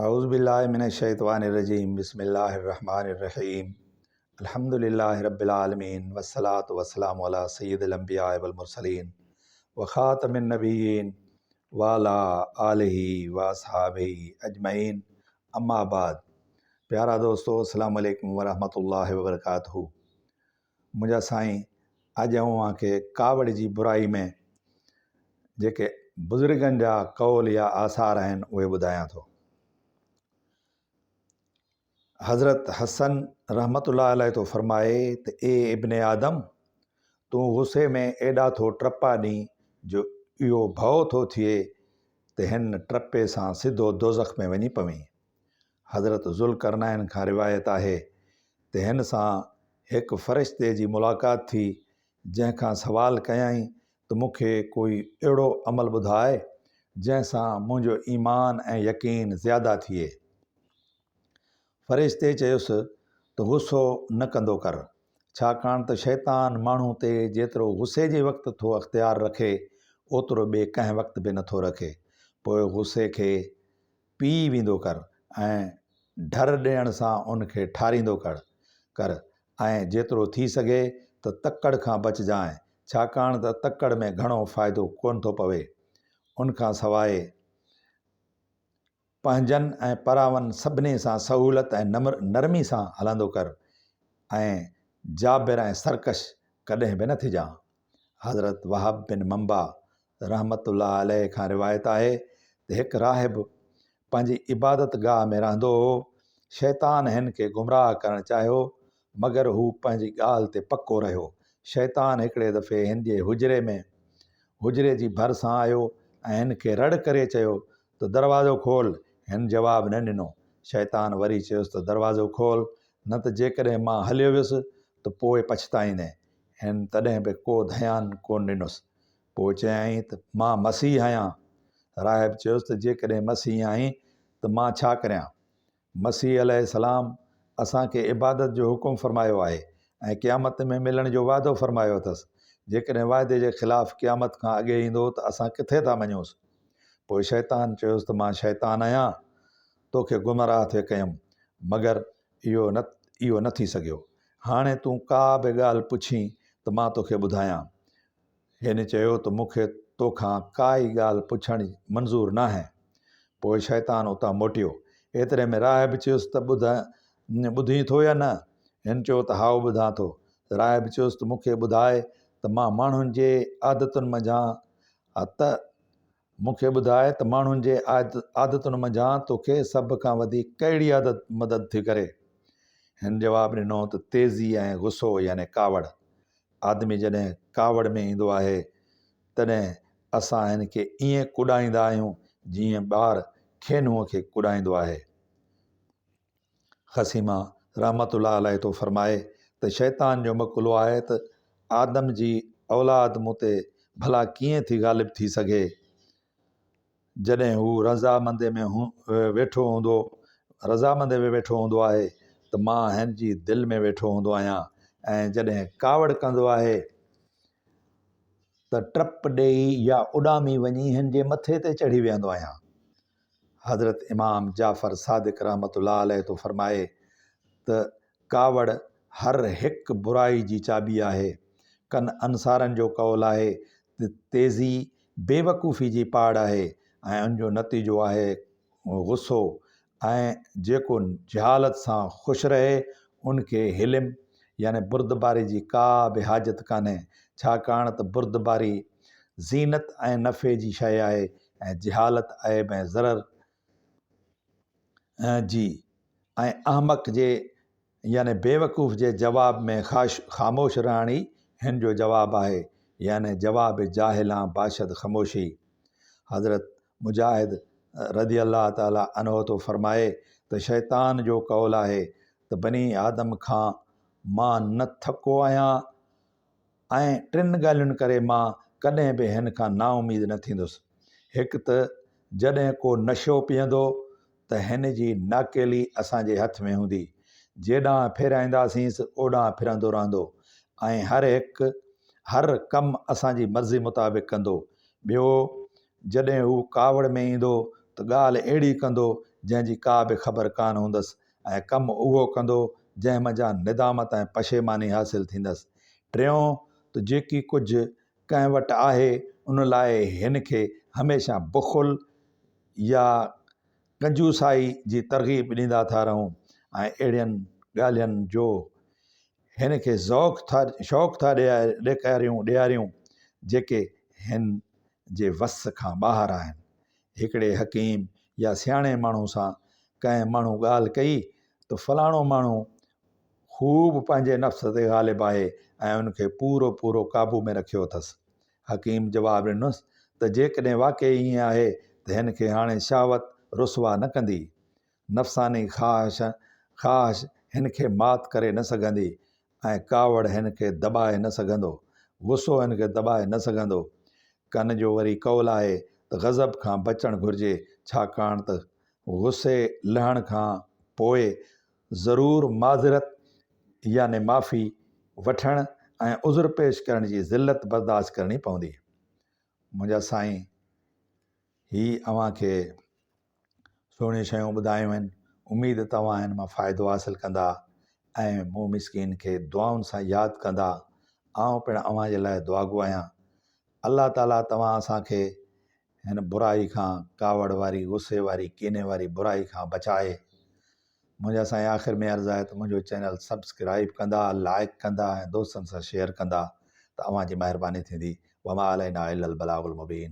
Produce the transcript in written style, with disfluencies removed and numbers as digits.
اعوذ بالله من الشيطان الرجيم بسم الله الرحمن الرحيم الحمد لله رب العالمين والصلاة والسلام على سيد الانبياء والمرسلين وخاتم النبيين وعلى آله واصحابه اجمعين اما بعد پيارا دوستو السلام عليڪم ورحمة الله وبرڪاته منهنجا سائين اڄ آئون اوهان کي ڪاوڙ جي برائي ۾ جيڪي بزرگن جا قول يا آثار آهن اهي ٻڌايان ٿو. حضرت حسن رحمت الله عليه ٿو فرمائي ته اي ابن آدم تون غصي ۾ ايڏا ٿو ٽپا ڏين جو اهو ڀؤ ٿو ٿئي ته هن ٽپي سان سڌو دوزخ ۾ وڃي پوين. حضرت ذوالقرنين کان روايت آهي ته هن سان هڪ فرشتي جي ملاقات ٿي، جنهن کان سوال ڪيائين ته مون کي ڪوئي اهڙو عمل ٻڌاء، جنهن سان منهنجو ايمان ۽ يقين زياده ٿئي. فرشتي چيس ته غصو نه ڪندو ڪر، ڇاڪاڻ ته شيطان ماڻهو تي جيترو غصي جي وقت ٿو اختيار رکي، اوترو ٻئي ڪنهن وقت به نٿو رکي. پوء غصي کي پي ويندو ڪر ۽ ڍر ڏيڻ سان ان کي ٺاريندو ڪر ڪر ۽ جيترو ٿي سگهي ته تڪڙ کان بچجانء ڇاڪاڻ ته تڪڙ ۾ گهڻو فائدو ڪونه ٿو پوي. ان کان سواء پنهنجن ۽ پراون سڀني سان سهولت ۽ نرمي سان هلندو ڪر ۽ جابر ۽ سرڪش ڪڏهن به نه ٿجان. حضرت وهب بن منبه رحمة الله عليه کان روايت آهي ته هڪ راهب پنهنجي عبادت گاهه ۾ رهندو هو، شيطان هن کي گمراهه ڪرڻ چاهيو، مگر هو پنهنجي ڳالهه تي پڪو رهيو. شيطان هڪڙي دفعي هن جي حجري ۾ حجري جي ڀر سان آيو ۽ هن کي رڙ ڪري چيو ته دروازو کول، هن جواب نه ڏنو. شيطان وري چيس ته دروازو کول، نه ته جيڪڏهن مان هليو ويس ته پوء پڇتائيندين. هن تڏهن به ڪو ڌيان ڪونه ڏنس. پوء چيائين ته مان مسيح آهيان. راهب چيس ته جيڪڏهن مسيح آهين ته مان ڇا ڪريان؟ مسيح عليه السلام اسان کي عبادت جو حڪم فرمايو آهي ۽ قيامت ۾ ملڻ جو وعدو فرمايو اٿس. جيڪڏهن وعدي جي خلاف قيامت کان اڳي ايندو ته اسان ڪٿي ٿا مڃونس؟ پوء شيطان چيس ته مان شيطان آهيان، توکي گمراهه ٿي ڪيم، مگر اهو نه اهو نه ٿي سگهيو. هاڻي تون ڪا به ڳالهه پڇين ته مان توکي ٻڌايان. هن چيو ته مون کي توکان ڪا ئي ڳالهه پڇڻ منظور ناهي. پوء شيطان اتان موٽيو. ايتري ۾ راهب چيس ته ٻڌ ٻڌين ٿو يا نه؟ هن چيو ته هائو ٻڌان ٿو. راهب چيس ته مون کي ٻڌاء ته مان ماڻهن جي عادتن منجهان ته مون کي ٻڌاء ته ماڻهن جي عادتن منجهان توکي سڀ کان وڌيڪ ڪهڙي عادت مدد ٿي ڪري؟ هن جواب ڏنو ته تيزي ۽ غصو يعني ڪاوڙ. آدمي جڏهن ڪاوڙ ۾ ايندو آهي تڏهن اسان هن کي ائين ڪڏائيندا آهيون جيئن ٻار کينهونء کي ڪڏائيندو آهي. خصيمه رحمة الله عليه ٿو فرمائي ته شيطان جو مقولو آهي ته آدم جي اولاد مون تي ڀلا ڪيئن ٿي غالب ٿي سگهي جڏهن هو رضامندي ۾ ويٺو هوندو رضامندي ۾ ويٺو هوندو آهي ته مان هن جي دل ۾ ويٺو هوندو آهيان ۽ جڏهن ڪاوڙ ڪندو آهي ته ٽپ ڏيئي يا اڏامي وڃي هن جي مٿي تي چڙهي ويهندو آهيان. حضرت امام جعفر صادق رحمة الله عليه ٿو فرمائي ته ڪاوڙ هر هڪ برائي جي چاٻي آهي. ڪن انصارن جو قول آهي ته تيزي بيوقوفي جي پاڙ آهي ۽ ان جو نتيجو آهي غصو ۽ جيڪو جهالت سان خوش رهي ان کي حلم يعني بردباري جي ڪا به حاجت ڪانهي ڇاڪاڻ ته بردباري زينت ۽ نفعي جي شيء آهي ۽ جهالت عيب ۽ ضرر جي ۽ احمق جي يعني بيوقوف جي جواب ۾ خاموش رهڻ ئي هن جو جواب آهي يعني جواب جاهلان باشد خموشي. حضرت مجاهد رضي الله تعالٰي عنه ٿو فرمائي ته شيطان جو قول آهي ته بني آدم کان مان نه ٿڪو آهيان ۽ ٽن ڳالهين ڪري مان ڪڏهن به هن کان نااميد نه ٿيندس. هڪ ته جڏهن ڪو نشو پيئندو ته هن جي ناڪيلي اسان جي هٿ ۾ هوندي، جيڏانهن ڦيرائينداسينس اوڏانهن ڦرندو رهندو ۽ هر هڪ هر ڪم اسان جي مرضي مطابق ڪندو. ٻيو جڏهن هو ڪاوڙ ۾ ايندو ته ڳالهه اهڙي ڪندو جنهن جي ڪا به خبر ڪانه هوندس ۽ ڪم اهو ڪندو جنهن منجهان ندامت ۽ پشيماني حاصل ٿيندس. ٽيون ته جيڪي ڪجهه ڪنهن وٽ آهي ان لاء هن کي هميشه بخل يا ڪنجوسائي جي ترغيب ڏيندا ٿا رهون ۽ اهڙين ڳالهين جو هن کي ذوق ٿا شوق ٿا ڏيکاريون ڏياريون جيڪي هن جي وس کان ٻاهر آهن. هڪڙي حڪيم يا سياڻي ماڻهو سان ڪنهن ماڻهو ڳالهه ڪئي ته فلاڻو ماڻهو خوب پنهنجي نفس تي غالب آهي ۽ ان کي پورو پورو قابو ۾ رکيو اٿس. حڪيم جواب ڏنس ته جيڪڏهن واقعي ائين آهي ته هن کي هاڻي شهوت رسوا نه ڪندي. نفساني خواهش خواهش هن کي مات ڪري نه سگهندي ۽ ڪاوڙ هن کي دٻائي نه سگهندو، غصو هن کي دٻائي نه سگهندو. ڪن جو وري قول آهي ته غضب کان بچڻ گهرجي، ڇاڪاڻ ته غصي لهڻ کان پوء ضرور معذرت يعني معافي وٺڻ ۽ عذر پيش ڪرڻ جي ذلت برداشت ڪرڻي پوندي. منهنجا سائين هي اوهان کي سهڻيون شيون ٻڌايون آهن اميد ته توهان هن مان فائدو حاصل ڪندا ۽ مون مسڪين کي دعائن سان ياد ڪندا آئون پڻ اوهان جي لاء دعاگو آهيان الله تعالي توهان اسان کي هن برائي کان ڪاوڙ واري غصي واري ڪيني واري برائي کان بچائي منهنجا سائين آخر ۾ عرض آهي ته منهنجو چينل سبسڪرائب ڪندا لائڪ ڪندا ۽ دوستن سان شيئر ڪندا ته اوهان جي مهرباني ٿيندي وما علينا الا البلاغ المبين.